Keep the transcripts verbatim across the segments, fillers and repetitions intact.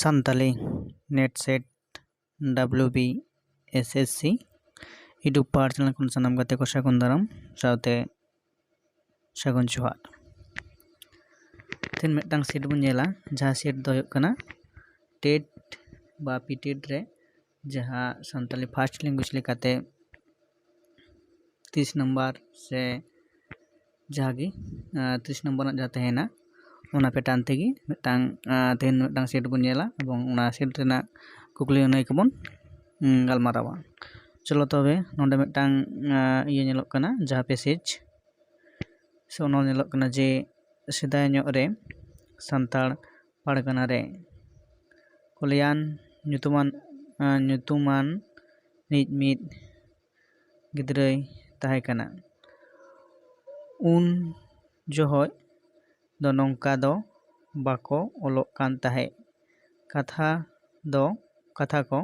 Santali NET SET WBSSC YouTube ᱯᱟᱲ channel ᱠᱷᱚᱱ ᱥᱟᱱᱟᱢ ᱜᱟᱛᱮ ᱠᱚ ᱥᱟᱹᱜᱩᱱ ᱫᱟᱨᱟᱢ ᱥᱟᱶᱛᱮ ᱥᱟᱹᱜᱩᱱ ᱡᱚᱦᱟᱨ᱾ ᱛᱮᱦᱮᱧ ᱢᱤᱫᱴᱟᱝ ᱥᱮᱴ ᱵᱚᱱ ᱧᱮᱞᱟ, ᱡᱟᱦᱟᱸ ᱥᱮᱴ ᱫᱚ ᱦᱩᱭᱩᱜ ᱠᱟᱱᱟ ᱴᱮᱴ ᱵᱟ ᱯᱤᱴᱮᱴ ᱨᱮ ᱡᱟᱦᱟᱸ ᱥᱟᱱᱛᱟᱞᱤ ᱯᱷᱟᱥᱴ ᱞᱮᱝᱜᱩᱭᱮᱡᱽ ᱞᱮᱠᱟᱛᱮ ᱛᱤᱨᱤᱥ ᱱᱟᱢᱵᱟᱨ ᱥᱮ ᱡᱟᱦᱟᱸ ᱜᱮ ᱛᱤᱨᱤᱥ ᱱᱟᱢᱵᱟᱨ ᱨᱮᱱᱟᱜ ᱡᱟᱦᱟᱸ ᱛᱟᱦᱮᱱᱟ, ᱚᱱᱟ ᱯᱮᱴᱟᱨᱱ ᱛᱮᱜᱮ ᱢᱤᱫᱴᱟᱝ ᱛᱮᱦᱮᱧ ᱢᱤᱫᱴᱟᱝ ᱥᱮᱴ ᱵᱚᱱ ᱧᱮᱞᱟ ᱮᱵᱚᱝ ᱚᱱᱟ ᱥᱮᱴ ᱨᱮᱱᱟᱜ ᱠᱩᱠᱞᱤ ᱟᱹᱱᱟᱹᱭ ᱠᱚᱵᱚᱱ ᱜᱟᱞᱢᱟᱨᱟᱣᱟ᱾ ᱪᱚᱞᱚ ᱛᱚᱵᱮ ᱱᱚᱰᱮ ᱢᱤᱫᱴᱟᱝ ᱤᱭᱟᱹ ᱧᱮᱞᱚᱜ ᱠᱟᱱᱟ, ᱡᱟᱦᱟᱸ ᱯᱮᱥᱮᱡᱽ ᱥᱮ ᱚᱱᱚᱞ ᱧᱮᱞᱚᱜ ᱠᱟᱱᱟ ᱡᱮ ᱥᱮᱫᱟᱭ ᱧᱚᱜ ᱨᱮ ᱥᱟᱱᱛᱟᱲ ᱯᱟᱨᱜᱟᱱᱟ ᱨᱮ ᱠᱚᱞᱭᱟᱱ ᱧᱩᱛᱩᱢᱟᱱ ᱧᱩᱛᱩᱢᱟᱱ ᱨᱤᱡ ᱢᱤᱫ ᱜᱤᱫᱽᱨᱟᱹᱭ ᱛᱟᱦᱮᱸ ᱠᱟᱱᱟ᱾ ᱩᱱ ᱡᱚᱦᱚᱡ ᱫᱚ ᱱᱚᱝᱠᱟ ᱫᱚ ᱵᱟᱠᱚ ᱚᱞᱚᱜ ᱠᱟᱱ ᱛᱟᱦᱮᱸᱫ᱾ ᱠᱟᱛᱷᱟ ᱫᱚ ᱠᱟᱛᱷᱟ ᱠᱚ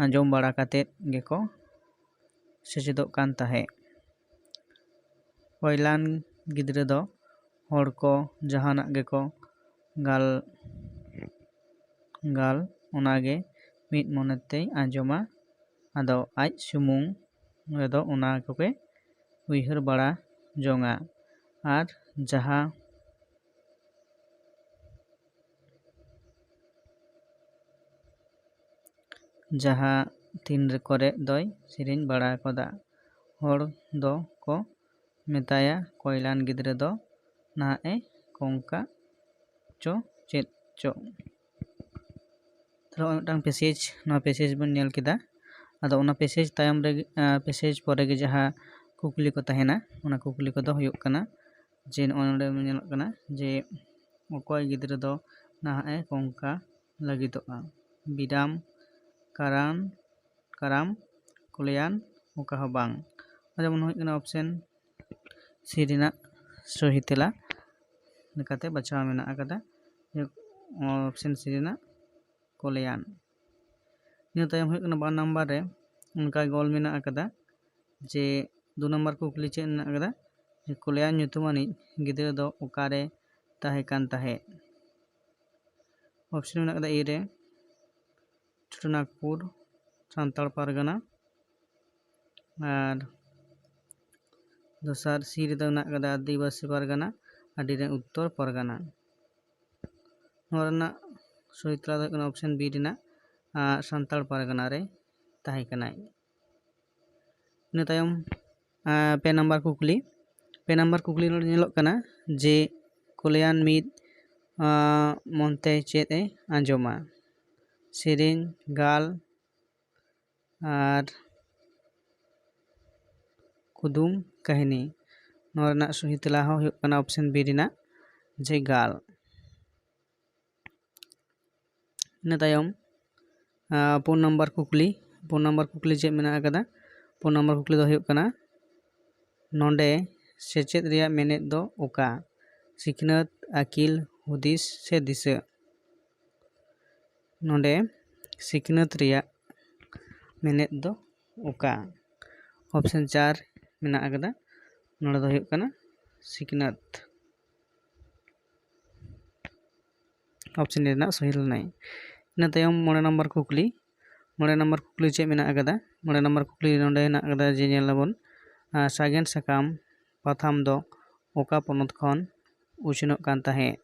ᱟᱸᱡᱚᱢ ᱵᱟᱲᱟ ᱠᱟᱛᱮᱫ ᱜᱮᱠᱚ ᱥᱮᱪᱮᱫᱚᱜ ᱠᱟᱱ ᱛᱟᱦᱮᱸᱫ᱾ ᱯᱳᱭᱞᱟᱱ ᱜᱤᱫᱽᱨᱟᱹ ᱫᱚ ᱦᱚᱲ ᱠᱚ ᱡᱟᱦᱟᱱᱟᱜ ᱜᱮᱠᱚ ᱜᱟᱞ ᱜᱟᱞ ᱚᱱᱟᱜᱮ ᱢᱤᱫ ᱢᱚᱱᱮᱛᱮᱭ ᱟᱸᱡᱚᱢᱟ᱾ ᱟᱫᱚ ᱟᱡ ᱥᱩᱢᱩᱝ ᱨᱮᱫᱚ ᱚᱱᱟ ᱠᱚᱜᱮ ᱩᱭᱦᱟᱹᱨ ᱵᱟᱲᱟ ᱡᱚᱝᱟ᱾ ᱟᱨ ᱡᱟᱦᱟᱸ ᱡᱟᱦᱟᱸ ᱛᱤᱱ ᱠᱚᱨᱮ ᱫᱚᱭ ᱥᱮᱨᱮᱧ ᱵᱟᱲᱟ ᱟᱠᱟᱫᱟ᱾ ᱦᱚᱲ ᱫᱚ ᱠᱚ ᱢᱮᱛᱟᱭᱟ, ᱠᱚᱭᱞᱟᱱ ᱜᱤᱫᱽᱨᱟᱹ ᱫᱚ ᱱᱟᱦᱟᱜ ᱮ ᱠᱚᱝᱠᱟ ᱪᱚ ᱪᱮᱫ ᱪᱚ᱾ ᱛᱟᱦᱞᱮ ᱱᱚᱜᱼᱚᱭ ᱢᱤᱫᱴᱟᱝ ᱯᱮᱥᱮᱡᱽ, ᱱᱚᱣᱟ ᱯᱮᱥᱮᱡᱽ ᱵᱚᱱ ᱧᱮᱞ ᱠᱮᱫᱟ᱾ ᱟᱫᱚ ᱚᱱᱟ ᱯᱮᱥᱮᱡᱽ ᱛᱟᱭᱚᱢ ᱨᱮ, ᱯᱮᱥᱮᱡᱽ ᱯᱚᱨᱮ ᱜᱮ ᱡᱟᱦᱟᱸ ᱠᱩᱠᱞᱤ ᱠᱚ ᱛᱟᱦᱮᱱᱟ, ᱚᱱᱟ ᱠᱩᱠᱞᱤ ᱠᱚᱫᱚ ᱦᱩᱭᱩᱜ ᱠᱟᱱᱟ ᱡᱮ ᱱᱚᱜᱼᱚᱭ ᱱᱚᱰᱮ ᱧᱮᱞᱚᱜ ᱠᱟᱱᱟ ᱡᱮ ᱚᱠᱚᱭ ᱜᱤᱫᱽᱨᱟᱹ ᱫᱚ ᱱᱟᱦᱟᱜ ᱮ ᱠᱚᱝᱠᱟ ᱞᱟᱹᱜᱤᱫᱚᱜᱼᱟ? ᱵᱤᱨᱟᱢ, ᱠᱟᱨᱟᱱ, ᱠᱟᱨᱟᱢ, ᱠᱚᱞᱭᱟᱱ, ᱚᱠᱟ ᱦᱚᱸ ᱵᱟᱝ᱾ ᱡᱮᱢᱚᱱ ᱦᱩᱭᱩᱜ ᱠᱟᱱᱟ ᱚᱯᱥᱮᱱ ᱥᱤ ᱨᱮᱱᱟᱜ ᱥᱚᱦᱤ ᱛᱮᱞᱟ ᱞᱮᱠᱟᱛᱮ ᱵᱟᱪᱷᱟᱣ ᱢᱮᱱᱟᱜ ᱟᱠᱟᱫᱟ, ᱚᱯᱥᱮᱱ ᱥᱤ ᱨᱮᱱᱟᱜ ᱠᱚᱞᱭᱟᱱ᱾ ᱤᱱᱟᱹ ᱛᱟᱭᱚᱢ ᱦᱩᱭᱩᱜ ᱠᱟᱱᱟ ᱵᱟᱨ ᱱᱟᱢᱵᱟᱨ ᱨᱮ ᱚᱱᱠᱟ ᱜᱮ ᱚᱞ ᱢᱮᱱᱟᱜ ᱟᱠᱟᱫᱟ ᱡᱮ ᱫᱩ ᱱᱟᱢᱵᱟᱨ ᱠᱩᱠᱞᱤ ᱪᱮᱫ ᱢᱮᱱᱟᱜ ᱟᱠᱟᱫᱟ ᱡᱮ ᱠᱚᱞᱭᱟᱱ ᱧᱩᱛᱩᱢᱟᱱᱤᱡ ᱜᱤᱫᱽᱨᱟᱹ ᱫᱚ ᱚᱠᱟᱨᱮ ᱛᱟᱦᱮᱸ ᱠᱟᱱ ᱛᱟᱦᱮᱸᱫ? ᱚᱯᱥᱮᱱ ᱢᱮᱱᱟᱜ ᱟᱠᱟᱫᱟ ᱮ ᱨᱮ ᱪᱷᱳᱴᱳᱱᱟᱜᱽᱯᱩᱨ ᱥᱟᱱᱛᱟᱲ ᱯᱟᱨᱜᱟᱱᱟ, ᱟᱨ ᱫᱚᱥᱟᱨ ᱥᱤ ᱨᱮᱫᱚ ᱢᱮᱱᱟᱜ ᱟᱠᱟᱫᱟ ᱟᱹᱫᱤᱵᱟᱹᱥᱤ ᱯᱟᱨᱜᱟᱱᱟ, ᱟᱨ ᱰᱤ ᱨᱮ ᱩᱛᱛᱚᱨ ᱯᱟᱨᱜᱟᱱᱟ᱾ ᱱᱚᱣᱟ ᱨᱮᱱᱟᱜ ᱥᱚᱦᱤ ᱛᱮᱞᱟ ᱫᱚ ᱦᱩᱭᱩᱜ ᱠᱟᱱᱟ ᱚᱯᱥᱮᱱ ᱵᱤ ᱨᱮᱱᱟᱜ, ᱟᱨ ᱥᱟᱱᱛᱟᱲ ᱯᱟᱨᱜᱟᱱᱟ ᱨᱮ ᱛᱟᱦᱮᱸ ᱠᱟᱱᱟᱭ᱾ ᱤᱱᱟᱹ ᱛᱟᱭᱚᱢ, ᱟᱨ ᱯᱮ ᱱᱟᱢᱵᱟᱨ ᱠᱩᱠᱞᱤ᱾ ᱯᱮ ᱱᱟᱢᱵᱟᱨ ᱠᱩᱠᱞᱤ ᱱᱚᱰᱮ ᱧᱮᱞᱚᱜ ᱠᱟᱱᱟ ᱡᱮ ᱠᱚᱞᱭᱟᱱ ᱢᱤᱫ, ᱟᱨ ᱢᱚᱱᱛᱮ ᱪᱮᱫ ᱮ ᱟᱸᱡᱚᱢᱟ? ᱥᱮᱨᱮᱧ, ᱜᱟᱞ, ᱟᱨ ᱠᱩᱫᱩᱢ ᱠᱟᱹᱦᱱᱤ᱾ ᱱᱚᱣᱟ ᱨᱮᱱᱟᱜ ᱥᱚᱦᱤ ᱛᱮᱞᱟ ᱦᱚᱸ ᱦᱩᱭᱩᱜ ᱠᱟᱱᱟ ᱚᱯᱥᱮᱱ ᱵᱤ ᱨᱮᱱᱟᱜ ᱡᱮ ᱜᱟᱞ᱾ ᱤᱱᱟᱹ ᱛᱟᱭᱚᱢ, ᱟᱨ ᱯᱩᱱ ᱱᱟᱢᱵᱟᱨ ᱠᱩᱠᱞᱤ᱾ ᱯᱩᱱ ᱱᱟᱢᱵᱟᱨ ᱠᱩᱠᱞᱤ ᱪᱮᱫ ᱢᱮᱱᱟᱜ ᱟᱠᱟᱫᱟ? ᱯᱩᱱ ᱱᱟᱢᱵᱟᱨ ᱠᱩᱠᱞᱤ ᱫᱚ ᱦᱩᱭᱩᱜ ᱠᱟᱱᱟ, ᱱᱚᱰᱮ ᱥᱮᱪᱮᱫ ᱨᱮᱭᱟᱜ ᱢᱮᱱᱮᱫ ᱫᱚ ᱚᱠᱟ? ᱥᱤᱠᱷᱱᱟᱹᱛ, ᱟᱹᱠᱤᱞ, ᱦᱩᱫᱤᱥ ᱥᱮ ᱫᱤᱥᱟᱹ? ᱱᱚᱰᱮ ᱥᱤᱠᱷᱱᱟᱹᱛ ᱨᱮᱭᱟᱜ ᱢᱮᱱᱮᱫ ᱫᱚ ᱚᱠᱟ? ᱚᱯᱥᱮᱱ ᱪᱟᱨ ᱢᱮᱱᱟᱜ ᱟᱠᱟᱫᱟ, ᱱᱚᱰᱮ ᱫᱚ ᱦᱩᱭᱩᱜ ᱠᱟᱱᱟ ᱥᱤᱠᱷᱱᱟᱹᱛ᱾ ᱚᱯᱥᱮᱱ ᱨᱮᱱᱟᱜ ᱥᱚᱦᱤ ᱞᱟᱹᱱᱟᱹᱭ᱾ ᱤᱱᱟᱹ ᱛᱟᱭᱚᱢ ᱢᱚᱬᱮ ᱱᱟᱢᱵᱟᱨ ᱠᱩᱠᱞᱤ᱾ ᱢᱚᱬᱮ ᱱᱟᱢᱵᱟᱨ ᱠᱩᱠᱞᱤ ᱪᱮᱫ ᱢᱮᱱᱟᱜ ᱟᱠᱟᱫᱟ? ᱢᱚᱬᱮ ᱱᱟᱢᱵᱟᱨ ᱠᱩᱠᱞᱤ ᱱᱚᱰᱮ ᱦᱮᱱᱟᱜ ᱟᱠᱟᱫᱟ ᱡᱮ ᱧᱮᱞ ᱟᱵᱚᱱ, ᱟᱨ ᱥᱟᱜᱮᱱ ᱥᱟᱠᱟᱢ ᱯᱟᱛᱷᱟᱢ ᱫᱚ ᱚᱠᱟ ᱯᱚᱱᱚᱛ ᱠᱷᱚᱱ ᱩᱪᱷᱟᱹᱱᱚᱜ ᱠᱟᱱ ᱛᱟᱦᱮᱸᱫ?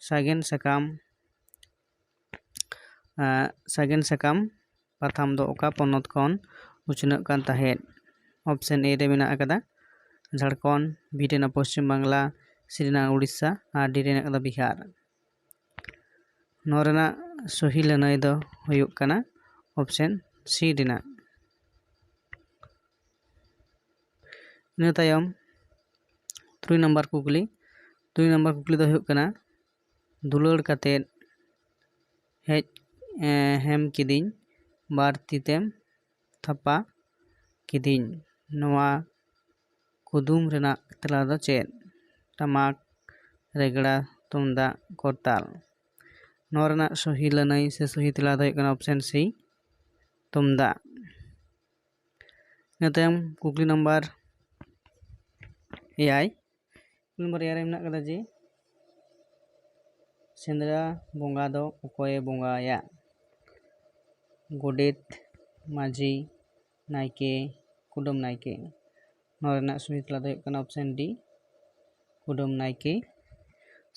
ᱥᱟᱜᱮᱱ ᱥᱟᱠᱟᱢ, ᱟᱨ ᱥᱟᱜᱮᱱ ᱥᱟᱠᱟᱢ ᱯᱟᱛᱷᱟᱢ ᱫᱚ ᱚᱠᱟ ᱯᱚᱱᱚᱛ ᱠᱷᱚᱱ ᱩᱪᱷᱟᱹᱱᱚᱜ ᱠᱟᱱ ᱛᱟᱦᱮᱸᱫ? ᱚᱯᱥᱮᱱ ᱮ ᱨᱮ ᱢᱮᱱᱟᱜ ᱟᱠᱟᱫᱟ ᱡᱷᱟᱲᱠᱷᱚᱸᱰ, ᱵᱤ ᱨᱮᱱᱟᱜ ᱯᱚᱥᱪᱤᱢ ᱵᱟᱝᱞᱟ, ᱥᱤ ᱨᱮᱱᱟᱜ ᱩᱲᱤᱥᱥᱟ ᱟᱨ ᱰᱤ ᱨᱮ ᱢᱮᱱᱟᱜ ᱟᱠᱟᱫᱟ ᱵᱤᱦᱟᱨ᱾ ᱱᱚᱣᱟ ᱨᱮᱱᱟᱜ ᱥᱚᱦᱤ ᱞᱟᱹᱱᱟᱹᱭ ᱫᱚ ᱦᱩᱭᱩᱜ ᱠᱟᱱᱟ ᱚᱯᱥᱮᱱ ᱥᱤ ᱨᱮᱱᱟᱜ᱾ ᱤᱱᱟᱹ ᱛᱟᱭᱚᱢ ᱛᱩᱨᱩᱭ ᱱᱟᱢᱵᱟᱨ ᱠᱩᱠᱞᱤ᱾ ᱛᱩᱨᱩᱭ ᱱᱟᱢᱵᱟᱨ ᱠᱩᱠᱞᱤ ᱫᱚ ᱦᱩᱭᱩᱜ ᱠᱟᱱᱟ, ᱫᱩᱞᱟᱹᱲ ᱠᱟᱛᱮᱫ ᱦᱮᱡ, ᱮ, ᱦᱮᱢ ᱠᱤᱫᱤᱧ, ᱵᱟᱨ ᱛᱤ ᱛᱮᱢ ᱛᱷᱟᱯᱟ ᱠᱤᱫᱤᱧ᱾ ᱱᱚᱣᱟ ᱠᱩᱫᱩᱢ ᱨᱮᱱᱟᱜ ᱛᱮᱞᱟ ᱫᱚ ᱪᱮᱫ? ᱴᱟᱢᱟᱠ, ᱨᱮᱜᱽᱲᱟ, ᱛᱩᱢᱫᱟᱜ, ᱠᱚᱨᱛᱟᱞ᱾ ᱱᱚᱣᱟ ᱨᱮᱱᱟᱜ ᱥᱚᱦᱤ ᱞᱟᱹᱱᱟᱹᱭ ᱥᱮ ᱥᱚᱦᱤ ᱛᱮᱞᱟ ᱫᱚ ᱦᱩᱭᱩᱜ ᱠᱟᱱᱟ ᱚᱯᱥᱮᱱ ᱥᱤ, ᱛᱩᱢᱫᱟᱜ᱾ ᱤᱱᱟᱹ ᱛᱟᱭᱚᱢ ᱠᱩᱠᱞᱤ ᱱᱟᱢᱵᱟᱨ ᱮᱭᱟᱭ᱾ ᱠᱩᱠᱞᱤ ᱱᱟᱢᱵᱟᱨ ᱮᱭᱟᱭ ᱨᱮ ᱢᱮᱱᱟᱜ ᱠᱟᱫᱟ ᱡᱮ ᱥᱮᱸᱫᱽᱨᱟ ᱵᱚᱸᱜᱟ ᱫᱚ ᱚᱠᱚᱭᱮ ᱵᱚᱸᱜᱟᱭᱟ? ᱜᱚᱰᱮᱛ, ᱢᱟᱹᱡᱷᱤ, ᱱᱟᱭᱠᱮ, ᱠᱩᱰᱟᱹᱢ ᱱᱟᱭᱠᱮ᱾ ᱱᱚᱣᱟ ᱨᱮᱱᱟᱜ ᱥᱚᱦᱤ ᱛᱮᱞᱟ ᱫᱚ ᱦᱩᱭᱩᱜ ᱠᱟᱱᱟ option D, ᱠᱩᱰᱟᱹᱢ ᱱᱟᱭᱠᱮ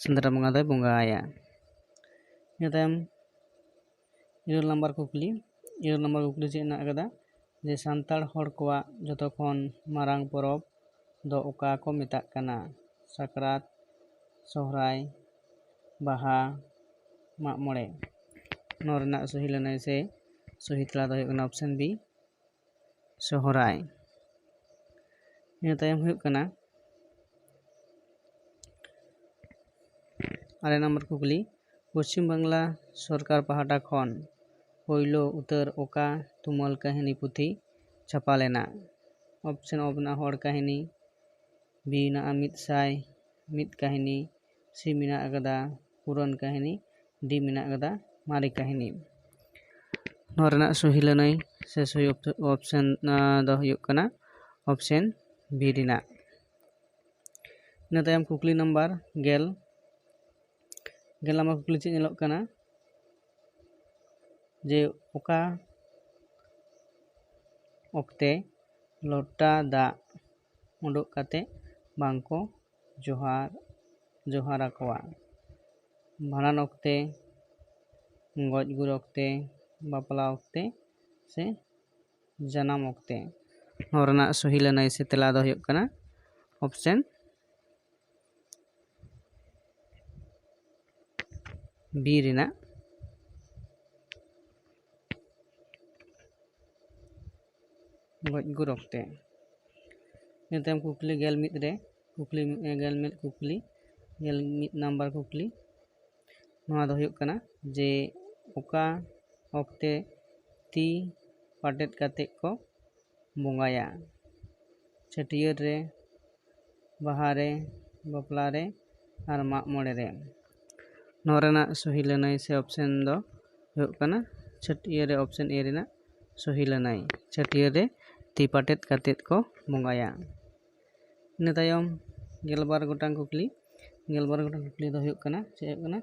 ᱥᱮᱸᱫᱽᱨᱟ ᱵᱚᱸᱜᱟ ᱫᱚᱭ ᱵᱚᱸᱜᱟ ᱟᱭᱟ᱾ ᱤᱱᱟᱹ ᱛᱟᱭᱚᱢ ᱤᱨᱟᱹᱞ ᱱᱟᱢᱵᱟᱨ ᱠᱩᱠᱞᱤ, ᱤᱨᱟᱹᱞ ᱱᱟᱢᱵᱟᱨ ᱠᱩᱠᱞᱤ ᱪᱮᱫ ᱦᱮᱱᱟᱜ ᱟᱠᱟᱫᱟ ᱡᱮ ᱥᱟᱱᱛᱟᱲ ᱦᱚᱲ ᱠᱚᱣᱟᱜ ᱡᱚᱛᱚ ᱠᱷᱚᱱ ᱢᱟᱨᱟᱝ ᱯᱚᱨᱚᱵᱽ ᱫᱚ ᱚᱠᱟ ᱠᱚ ᱢᱮᱛᱟᱜ ᱠᱟᱱᱟ? ᱥᱟᱠᱨᱟᱛ, ᱥᱚᱦᱨᱟᱭ, ᱵᱟᱦᱟ, ᱢᱟᱜ ᱢᱚᱬᱮ᱾ ᱱᱚᱣᱟ ᱨᱮᱱᱟᱜ ᱥᱚᱦᱤ ᱞᱟᱹᱱᱟᱹᱭ ᱥᱮ ᱥᱚᱦᱤ ᱛᱮᱞᱟ ᱫᱚ ᱦᱩᱭᱩᱜ ᱠᱟᱱᱟ option B, ᱥᱚᱦᱨᱟᱭ᱾ ᱤᱱᱟᱹ ᱛᱟᱭᱚᱢ ᱦᱩᱭᱩᱜ ᱠᱟᱱᱟ ᱟᱨᱮ ᱱᱟᱢᱵᱟᱨ ᱠᱩᱠᱞᱤ, ᱯᱚᱪᱷᱤᱢ ᱵᱟᱝᱞᱟ ᱥᱚᱨᱠᱟᱨ ᱯᱟᱦᱴᱟ ᱠᱷᱚᱱ ᱯᱳᱭᱞᱳ ᱩᱛᱟᱹᱨ ᱚᱠᱟ ᱛᱩᱢᱟᱹᱞ ᱠᱟᱹᱦᱱᱤ ᱯᱩᱛᱷᱤ ᱪᱷᱟᱯᱟ ᱞᱮᱱᱟ? option A ᱢᱮᱱᱟᱜᱼᱟ ᱦᱚᱲ ᱠᱟᱹᱦᱱᱤ, B ᱢᱮᱱᱟᱜᱼᱟ ᱢᱤᱫ ᱥᱟᱭ ᱢᱤᱫ ᱠᱟᱹᱦᱱᱤ, C ᱢᱮᱱᱟᱜ ᱟᱠᱟᱫᱟ ᱯᱩᱨᱟᱹᱱ ᱠᱟᱹᱦᱱᱤ, D ᱢᱮᱱᱟᱜ ᱟᱠᱟᱫᱟ ᱢᱟᱨᱮ ᱠᱟᱹᱦᱱᱤ᱾ ᱱᱚᱣᱟ ᱨᱮᱱᱟᱜ ᱥᱚᱦᱤ ᱞᱟᱹᱱᱟᱹᱭ ᱥᱮ ᱥᱚᱦᱤ op-, option, ᱟᱸ, ᱫᱚ ᱦᱩᱭᱩᱜ ᱠᱟᱱᱟ option B ᱨᱮᱱᱟᱜ᱾ ᱤᱱᱟᱹ ᱛᱟᱭᱚᱢ ᱠᱩᱠᱞᱤ ᱱᱟᱢᱵᱟᱨ ᱜᱮᱞ, ᱜᱮᱞ ᱱᱟᱢᱵᱟᱨ ᱠᱩᱠᱞᱤ ᱪᱮᱫ ᱧᱮᱞᱚᱜ ᱠᱟᱱᱟ ᱡᱮ ᱚᱠᱟ ᱚᱠᱛᱮ ᱞᱚᱴᱟ ᱫᱟᱜ ᱩᱰᱩᱠ ᱠᱟᱛᱮ ᱵᱟᱝᱠᱚ ᱡᱚᱦᱟᱨ, ᱡᱚᱦᱟᱨ ᱟᱠᱚᱣᱟ? ᱵᱷᱟᱸᱰᱟᱱ ᱚᱠᱛᱮ, ᱜᱚᱡ ᱜᱩᱨ ᱚᱠᱛᱮ, ᱵᱟᱯᱞᱟ ᱚᱠᱛᱮ ᱥᱮ ᱡᱟᱱᱟᱢ ᱚᱠᱛᱮ? ᱱᱚᱣᱟ ᱨᱮᱱᱟᱜ ᱥᱚᱦᱤ ᱞᱟᱹᱱᱟᱹᱭ ᱥᱮ ᱛᱮᱞᱟ ᱫᱚ ᱦᱩᱭᱩᱜ ᱠᱟᱱᱟ option B ᱨᱮᱱᱟᱜ ᱜᱚᱡ ᱜᱩᱨ ᱚᱠᱛᱮ᱾ ᱤᱱᱟᱹ ᱛᱟᱭᱚᱢ ᱠᱩᱠᱞᱤ ᱜᱮᱞ ᱢᱤᱫ ᱨᱮ, ᱠᱩᱠᱞᱤ, ᱮ, ᱜᱮᱞ ᱢᱤᱫ ᱠᱩᱠᱞᱤ, ᱜᱮᱞ ᱢᱤᱫ ᱱᱟᱢᱵᱟᱨ ᱠᱩᱠᱞᱤ, ᱱᱚᱣᱟ ᱫᱚ ᱦᱩᱭᱩᱜ ᱠᱟᱱᱟ ᱡᱮ ᱚᱠᱟ ᱚᱠᱛᱮ ᱛᱤ ᱯᱟᱴᱮᱫ ᱠᱟᱛᱮ ᱠᱚ ᱵᱚᱸᱜᱟᱭᱟ? ᱪᱷᱟᱹᱴᱭᱟᱹᱨ ᱨᱮ, ᱵᱟᱦᱟ ᱨᱮ, ᱵᱟᱯᱞᱟ ᱨᱮ ᱟᱨ ᱢᱟᱜ ᱢᱚᱬᱮ ᱨᱮ᱾ ᱱᱚᱣᱟ ᱨᱮᱱᱟᱜ ᱥᱚᱦᱤ ᱞᱟᱹᱱᱟᱹᱭ ᱥᱮ option ᱫᱚ ᱦᱩᱭᱩᱜ ᱠᱟᱱᱟ ᱪᱷᱟᱹᱴᱭᱟᱹᱨ ᱨᱮ, option A ᱨᱮᱱᱟᱜ ᱥᱚᱦᱤ ᱞᱟᱹᱱᱟᱹᱭ᱾ ᱪᱷᱟᱹᱴᱭᱟᱹᱨ ᱨᱮ ᱛᱤ ᱯᱟᱴᱮᱫ ᱠᱟᱛᱮᱫ ᱠᱚ ᱵᱚᱸᱜᱟᱭᱟ᱾ ᱤᱱᱟᱹ ᱛᱟᱭᱚᱢ ᱜᱮᱞᱵᱟᱨ ᱜᱚᱴᱟᱝ ᱠᱩᱠᱞᱤ, ᱜᱮᱞᱵᱟᱨ ᱜᱚᱴᱟᱝ ᱠᱩᱠᱞᱤ ᱫᱚ ᱦᱩᱭᱩᱜ ᱠᱟᱱᱟ, ᱪᱮᱫ ᱦᱩᱭᱩᱜ ᱠᱟᱱᱟ?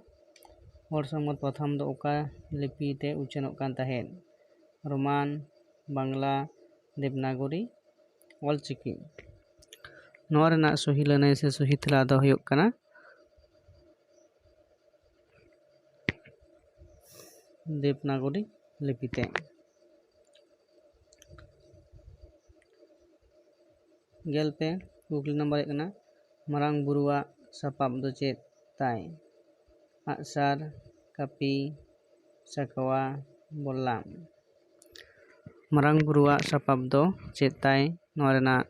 ᱦᱚᱲ ᱥᱚᱢᱵᱚᱛ ᱯᱟᱛᱷᱟᱢ ᱫᱚ ᱚᱠᱟ ᱞᱤᱯᱤ ᱛᱮ ᱩᱪᱷᱟᱹᱱᱚᱜ ᱠᱟᱱ ᱛᱟᱦᱮᱸᱫ? ᱨᱳᱢᱟᱱ, ᱵᱟᱝᱞᱟ, ᱫᱮᱵᱽᱱᱟᱜᱚᱨᱤ, ᱚᱞᱪᱤᱠᱤ᱾ ᱱᱚᱣᱟ ᱨᱮᱱᱟᱜ ᱥᱚᱦᱤ ᱞᱟᱹᱱᱟᱹᱭ ᱥᱮ ᱥᱚᱦᱤ ᱛᱮᱞᱟ ᱫᱚ ᱦᱩᱭᱩᱜ ᱠᱟᱱᱟ ᱫᱮᱵᱽᱱᱟᱜᱚᱨᱤ ᱞᱤᱯᱤ ᱛᱮ᱾ ᱜᱮᱞ ᱯᱮ ᱠᱩᱠᱞᱤ ᱱᱟᱢᱵᱟᱨ ᱦᱩᱭᱩᱜ ᱠᱟᱱᱟ, ᱢᱟᱨᱟᱝ ᱵᱩᱨᱩᱣᱟᱜ ᱥᱟᱯᱟᱵ ᱫᱚ ᱪᱮᱫ ᱛᱟᱭ? ᱟᱜᱼᱥᱟᱨ, ᱠᱟᱹᱯᱤ, ᱥᱟᱠᱣᱟ, ᱵᱚᱞᱞᱟᱢ᱾ ᱢᱟᱨᱟᱝ ᱵᱩᱨᱩᱣᱟᱜ ᱥᱟᱯᱟᱵ ᱫᱚ ᱪᱮᱫ ᱛᱟᱭ? ᱱᱚᱣᱟ ᱨᱮᱱᱟᱜ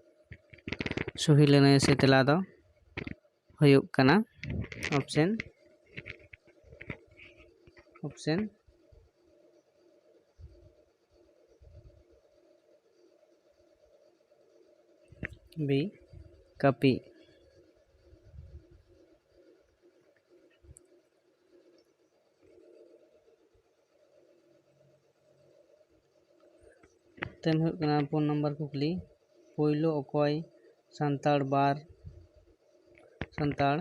ᱥᱚᱦᱤ ᱞᱟᱹᱱᱟᱹᱭ ᱥᱮ ᱛᱮᱞᱟ ᱫᱚ ᱦᱩᱭᱩᱜ ᱠᱟᱱᱟ ᱚᱯᱥᱮᱱ, ᱚᱯᱥᱮᱱ ᱵᱤ, ᱠᱟᱹᱯᱤ᱾ ᱛᱮᱢ ᱦᱩᱭᱩᱜ ᱠᱟᱱᱟ ᱯᱩᱱ ᱱᱟᱢᱵᱟᱨ ᱠᱩᱠᱞᱤ, ᱯᱳᱭᱞᱳ ᱚᱠᱚᱭ ᱥᱟᱱᱛᱟᱲ ᱵᱟᱨ, ᱥᱟᱱᱛᱟᱲ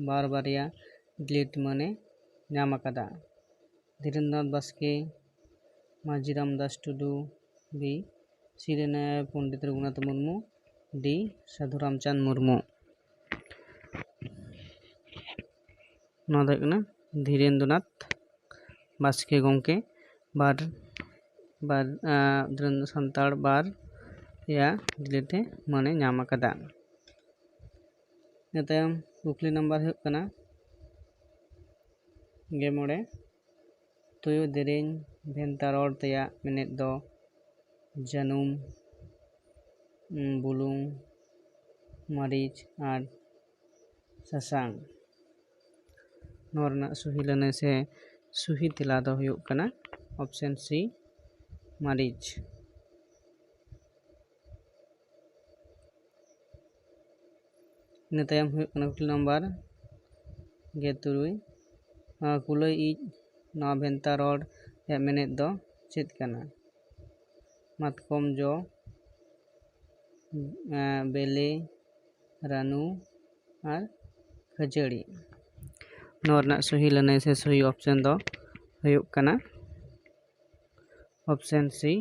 ᱵᱟᱨ ᱵᱟᱨᱭᱟ ᱰᱤᱞᱤᱴ ᱢᱟᱹᱱᱮ ᱧᱟᱢ ᱟᱠᱟᱫᱟ? ᱫᱷᱤᱨᱮᱱᱫᱨᱚᱱᱟᱛᱷ ᱵᱟᱥᱠᱮ, ᱢᱟᱹᱡᱷᱤ ᱨᱟᱢᱫᱟᱥ ᱴᱩᱰᱩ, ᱵᱤ ᱥᱤᱨᱟᱹᱱᱟᱭ ᱯᱚᱱᱰᱤᱛ ᱨᱚᱜᱷᱩᱱᱟᱛᱷ ᱢᱩᱨᱢᱩ, ᱰᱤ ᱥᱟᱹᱫᱷᱩ ᱨᱟᱢᱪᱟᱸᱫᱽ ᱢᱩᱨᱢᱩ᱾ ᱱᱚᱣᱟ ᱫᱚ ᱦᱩᱭᱩᱜ ᱠᱟᱱᱟ ᱫᱷᱤᱨᱮᱱᱫᱨᱚᱱᱟᱛᱷ ᱵᱟᱥᱠᱮ ᱜᱚᱢᱠᱮ ᱵᱟᱨ, ᱵᱟᱨ, ᱟᱸ, ᱥᱟᱱᱛᱟᱲ ᱵᱟᱨ ᱨᱮᱭᱟᱜ ᱰᱤᱞᱤᱴ ᱮ ᱢᱟᱹᱱᱮ ᱧᱟᱢ ᱟᱠᱟᱫᱟ᱾ ᱤᱱᱟᱹ ᱛᱟᱭᱚᱢ ᱠᱩᱠᱞᱤ ᱱᱟᱢᱵᱟᱨ ᱦᱩᱭᱩᱜ ᱠᱟᱱᱟ ᱜᱮᱞ ᱢᱚᱬᱮ, ᱛᱩᱭᱩ ᱫᱮᱨᱮᱧ ᱵᱷᱮᱱᱛᱟ ᱨᱚᱲ ᱛᱮᱭᱟᱜ ᱢᱮᱱᱮᱫ ᱫᱚ ᱡᱟᱹᱱᱩᱢ, ᱩᱸ, ᱵᱩᱞᱩᱝ, ᱢᱟᱹᱨᱤᱪ ᱟᱨ ᱥᱟᱥᱟᱝ᱾ ᱱᱚᱣᱟ ᱨᱮᱱᱟᱜ ᱥᱩᱦᱤ ᱞᱟᱹᱱᱟᱹᱭ ᱥᱮ ᱥᱩᱦᱤ ᱛᱮᱞᱟ ᱫᱚ ᱦᱩᱭᱩᱜ ᱠᱟᱱᱟ ᱚᱯᱥᱮᱱ ᱥᱤ, ᱢᱟᱹᱨᱤᱪ᱾ ᱤᱱᱟᱹ ᱛᱟᱭᱚᱢ ᱦᱩᱭᱩᱜ ᱠᱟᱱᱟ ᱠᱩᱠᱞᱤ ᱱᱟᱢᱵᱟᱨ ᱜᱮᱞ ᱛᱩᱨᱩᱭ, ᱱᱚᱣᱟ ᱠᱩᱞᱟᱹᱭ ᱤᱡ ᱱᱚᱣᱟ ᱵᱷᱮᱱᱛᱟ ᱨᱚᱲ ᱨᱮᱭᱟᱜ ᱢᱮᱱᱮᱫ ᱫᱚ ᱪᱮᱫ ᱠᱟᱱᱟ? ᱢᱟᱛᱠᱚᱢ ᱡᱚ, ᱮᱸ, ᱵᱮᱞᱮ, ᱨᱟᱹᱱᱩ ᱟᱨ ᱠᱷᱟᱹᱡᱟᱹᱲᱤ᱾ ᱱᱚᱣᱟ ᱨᱮᱱᱟᱜ ᱥᱚᱦᱤ ᱞᱟᱹᱱᱟᱹᱭ ᱥᱮ ᱥᱚᱦᱤ ᱚᱯᱥᱮᱱ ᱫᱚ ᱦᱩᱭᱩᱜ ᱠᱟᱱᱟ ᱚᱯᱥᱮᱱ ᱥᱤ,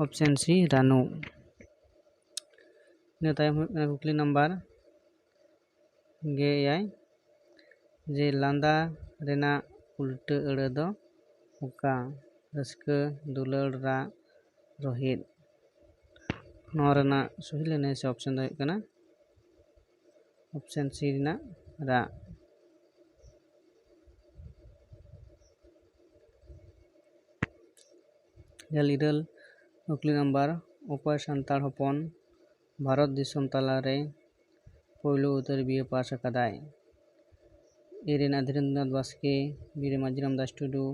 ᱚᱯᱥᱮᱱ ᱥᱤ ᱨᱟᱱᱩ᱾ ᱤᱱᱟᱹ ᱛᱟᱭᱚᱢ ᱦᱩᱭᱩᱜ ᱠᱟᱱᱟ ᱠᱩᱠᱞᱤ ᱱᱟᱢᱵᱟᱨ ᱜᱮ ᱮᱭᱟᱭ, ᱡᱮ ᱞᱟᱸᱫᱟ ᱨᱮᱱᱟᱜ ᱩᱞᱴᱟᱹ ᱟᱹᱲᱟᱹ ᱫᱚ ᱚᱠᱟ? ᱨᱟᱹᱥᱠᱟᱹ, ᱫᱩᱞᱟᱹᱲ, ᱨᱟᱜ, ᱨᱚᱦᱤᱫ᱾ ᱱᱚᱣᱟ ᱨᱮᱱᱟᱜ ᱥᱚᱦᱤ ᱞᱟᱹᱱᱟᱹᱭ ᱥᱮ ᱚᱯᱥᱮᱱ ᱫᱚ ᱦᱩᱭᱩᱜ ᱠᱟᱱᱟ ᱚᱯᱥᱮᱱ ᱥᱤ ᱨᱮᱱᱟᱜ ᱨᱟᱜ᱾ ᱜᱮᱞ ᱤᱨᱟᱹᱞ ᱠᱩᱠᱞᱤ ᱱᱟᱢᱵᱟᱨ, ᱚᱠᱚᱭ ᱥᱟᱱᱛᱟᱲ ᱦᱚᱯᱚᱱ ᱵᱷᱟᱨᱚᱛ ᱫᱤᱥᱚᱢ ᱛᱟᱞᱟᱨᱮ ᱯᱳᱭᱞᱳ ᱩᱛᱟᱹᱨ ᱵᱤᱭᱮ ᱯᱟᱥ ᱟᱠᱟᱫᱟᱭ? ᱮ ᱨᱮᱱᱟᱜ ᱫᱷᱤᱨᱮᱱᱫᱨᱚᱱᱟᱛᱷ ᱵᱟᱥᱠᱮ, ᱵᱤ ᱨᱮ ᱢᱟᱹᱡᱷᱤᱨᱟᱢ ᱫᱟᱥ ᱴᱩᱰᱩ,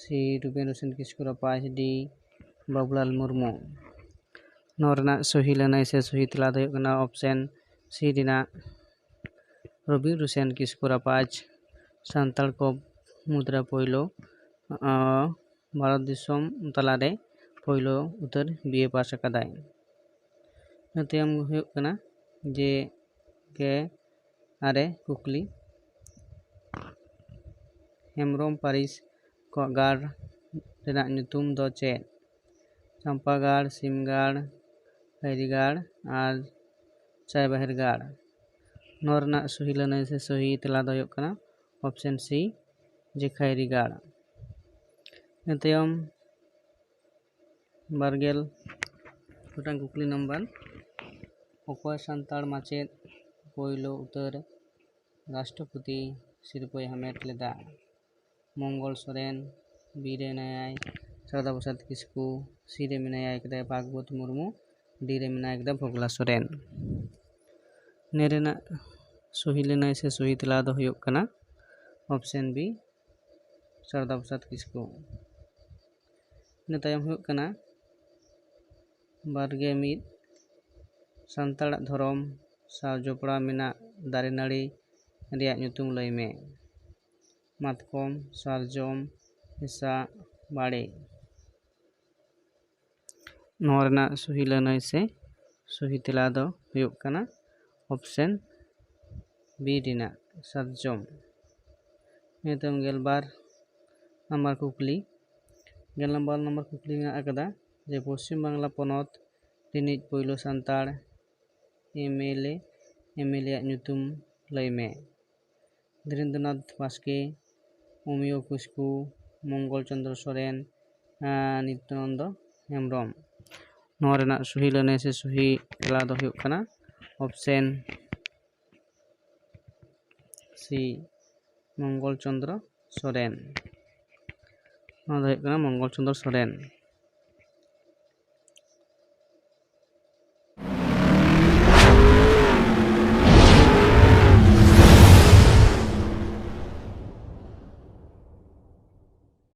ᱥᱤ ᱨᱩᱵᱮᱱ ᱦᱩᱥᱮᱱ ᱠᱤᱥᱠᱩ ᱨᱟᱯᱟᱡᱽ, ᱰᱤ ᱵᱟᱵᱩᱞᱟᱞ ᱢᱩᱨᱢᱩ᱾ ᱱᱚᱣᱟ ᱨᱮᱱᱟᱜ ᱥᱚᱦᱤ ᱞᱟᱹᱱᱟᱹᱭ ᱥᱮ ᱥᱚᱦᱤ ᱛᱮᱞᱟ ᱫᱚ ᱦᱩᱭᱩᱜ ᱠᱟᱱᱟ ᱚᱯᱥᱮᱱ ᱥᱤ ᱨᱮᱱᱟᱜ ᱨᱚᱵᱤᱱ ᱦᱩᱥᱮᱱ ᱠᱤᱥᱠᱩ ᱨᱟᱯᱟᱡᱽ ᱥᱟᱱᱛᱟᱲ ᱠᱚ ᱢᱩᱫᱽᱨᱮ ᱯᱳᱭᱞᱳ, ᱟᱸ, ᱵᱷᱟᱨᱚᱛ ᱫᱤᱥᱚᱢ ᱛᱟᱞᱟᱨᱮ ᱯᱳᱭᱞᱳ ᱩᱛᱟᱹᱨ ᱵᱤᱭᱮ ᱯᱟᱥ ᱟᱠᱟᱫᱟᱭ᱾ ᱤᱱᱟᱹ ᱛᱟᱭᱚᱢ ᱦᱩᱭᱩᱜ ᱠᱟᱱᱟ ᱡᱮ ᱜᱮ ᱟᱨᱮ ᱠᱩᱠᱞᱤ, ᱦᱮᱢᱵᱽᱨᱚᱢ ᱯᱟᱹᱨᱤᱥ ᱠᱚᱣᱟᱜ ᱜᱟᱲ ᱨᱮᱱᱟᱜ ᱧᱩᱛᱩᱢ ᱫᱚ ᱪᱮᱫ? ᱪᱟᱢᱯᱟᱜᱟᱲ, ᱥᱤᱢᱜᱟᱲ, ᱠᱷᱟᱭᱨᱤᱜᱟᱲ ᱟᱨ ᱪᱟᱭᱵᱟᱦᱤᱨ ᱜᱟᱲ᱾ ᱱᱚᱣᱟ ᱨᱮᱱᱟᱜ ᱥᱚᱦᱤ ᱞᱟᱹᱱᱟᱹᱭ ᱥᱮ ᱥᱚᱦᱤ ᱛᱮᱞᱟ ᱫᱚ ᱦᱩᱭᱩᱜ ᱠᱟᱱᱟ ᱚᱯᱥᱮᱱ ᱥᱤ, ᱡᱮ ᱠᱷᱟᱭᱨᱤᱜᱟᱲ᱾ ᱤᱱᱟᱹ ᱛᱟᱭᱚᱢ ᱵᱟᱨᱜᱮᱞ ᱜᱚᱴᱟᱝ ᱠᱩᱠᱞᱤ ᱱᱟᱢᱵᱟᱨ, ᱚᱠᱚᱭ ᱥᱟᱱᱛᱟᱲ ᱢᱟᱪᱮᱫ ᱯᱳᱭᱞᱳ ᱩᱛᱟᱹᱨ ᱨᱟᱥᱴᱨᱚᱯᱚᱛᱤ ᱥᱤᱨᱯᱟᱹᱭ ᱦᱟᱢᱮᱴ ᱞᱮᱫᱟ? ᱢᱚᱝᱜᱚᱞ ᱥᱚᱨᱮᱱ, ᱵᱤ ᱨᱮ ᱢᱮᱱᱟᱭᱟᱭ ᱥᱟᱨᱚᱫᱟ ᱯᱨᱚᱥᱟᱫᱽ ᱠᱤᱥᱠᱩ, ᱥᱤ ᱨᱮ ᱢᱮᱱᱟᱭᱟ ᱠᱟᱫᱟᱭ ᱵᱷᱟᱜᱽᱵᱚᱛ ᱢᱩᱨᱢᱩ, ᱰᱤ ᱨᱮ ᱢᱮᱱᱟᱭ ᱠᱟᱫᱟ ᱵᱷᱳᱜᱽᱞᱟ ᱥᱚᱨᱮᱱ᱾ ᱱᱮ ᱨᱮᱱᱟᱜ ᱥᱚᱦᱤ ᱞᱟᱹᱱᱟᱹᱭ ᱥᱮ ᱥᱚᱦᱤ ᱛᱮᱞᱟ ᱫᱚ ᱦᱩᱭᱩᱜ ᱠᱟᱱᱟ ᱚᱯᱥᱮᱱ ᱵᱤ, ᱥᱟᱨᱚᱫᱟ ᱯᱨᱚᱥᱟᱫᱽ ᱠᱤᱥᱠᱩ᱾ ᱤᱱᱟᱹ ᱛᱟᱭᱚᱢ ᱦᱩᱭᱩᱜ ᱠᱟᱱᱟ ᱵᱟᱨᱜᱮ ᱢᱤᱫ, ᱥᱟᱱᱛᱟᱲᱟᱜ ᱫᱷᱚᱨᱚᱢ ᱥᱟᱶ ᱡᱚᱯᱲᱟᱣ ᱢᱮᱱᱟᱜ ᱫᱟᱨᱮ ᱱᱟᱹᱲᱤ ᱨᱮᱭᱟᱜ ᱧᱩᱛᱩᱢ ᱞᱟᱹᱭ ᱢᱮ᱾ ᱢᱟᱛᱠᱚᱢ, ᱥᱟᱨᱡᱚᱢ, ᱦᱮᱸᱥᱟᱜ, ᱵᱟᱲᱮ᱾ ᱱᱚᱣᱟ ᱨᱮᱱᱟᱜ ᱥᱚᱦᱤ ᱞᱟᱹᱱᱟᱹᱭ ᱥᱮ ᱥᱚᱦᱤ ᱛᱮᱞᱟ ᱫᱚ ᱦᱩᱭᱩᱜ ᱠᱟᱱᱟ option B ᱨᱮᱱᱟᱜ ᱥᱟᱨᱡᱚᱢ᱾ ᱱᱤᱛᱚᱝ ᱜᱮᱞᱵᱟᱨ ᱱᱟᱢᱵᱟᱨ ᱠᱩᱠᱞᱤ᱾ ᱜᱮᱞ ᱱᱟᱢᱵᱟᱨ ᱱᱟᱢᱵᱟᱨ ᱠᱩᱠᱞᱤ ᱢᱮᱱᱟᱜ ᱟᱠᱟᱫᱟ ᱡᱮ ᱯᱚᱥᱪᱤᱢ ᱵᱟᱝᱞᱟ ᱯᱚᱱᱚᱛ ᱨᱤᱱᱤᱡ ᱯᱳᱭᱞᱳ ᱥᱟᱱᱛᱟᱲ MLA, MLA ᱟᱜ ᱧᱩᱛᱩᱢ ᱞᱟᱹᱭ ᱢᱮ᱾ ᱫᱷᱤᱨᱮᱱᱫᱨᱚᱱᱟᱛᱷ ᱵᱟᱥᱠᱮ, ᱚᱢᱤᱭᱚ ᱠᱤᱥᱠᱩ, ᱢᱚᱝᱜᱚᱞ ᱪᱚᱸᱫᱽᱨᱚ ᱥᱚᱨᱮᱱ, ᱟᱨ ᱱᱤᱛᱭᱟᱱᱚᱱᱫᱚ ᱦᱮᱢᱵᱨᱚᱢ᱾ ᱱᱚᱣᱟ ᱨᱮᱱᱟᱜ ᱥᱚᱦᱤ ᱞᱟᱹᱱᱟᱹᱭ ᱥᱮ ᱥᱚᱦᱤ ᱛᱮᱞᱟ ᱫᱚ ᱦᱩᱭᱩᱜ ᱠᱟᱱᱟ option C, ᱢᱚᱝᱜᱚᱞ ᱪᱚᱸᱫᱽᱨᱚ ᱥᱚᱨᱮᱱ᱾ ᱱᱚᱣᱟ ᱫᱚ ᱦᱩᱭᱩᱜ ᱠᱟᱱᱟ ᱢᱚᱝᱜᱚᱞ ᱪᱚᱸᱫᱽᱨᱚ ᱥᱚᱨᱮᱱ᱾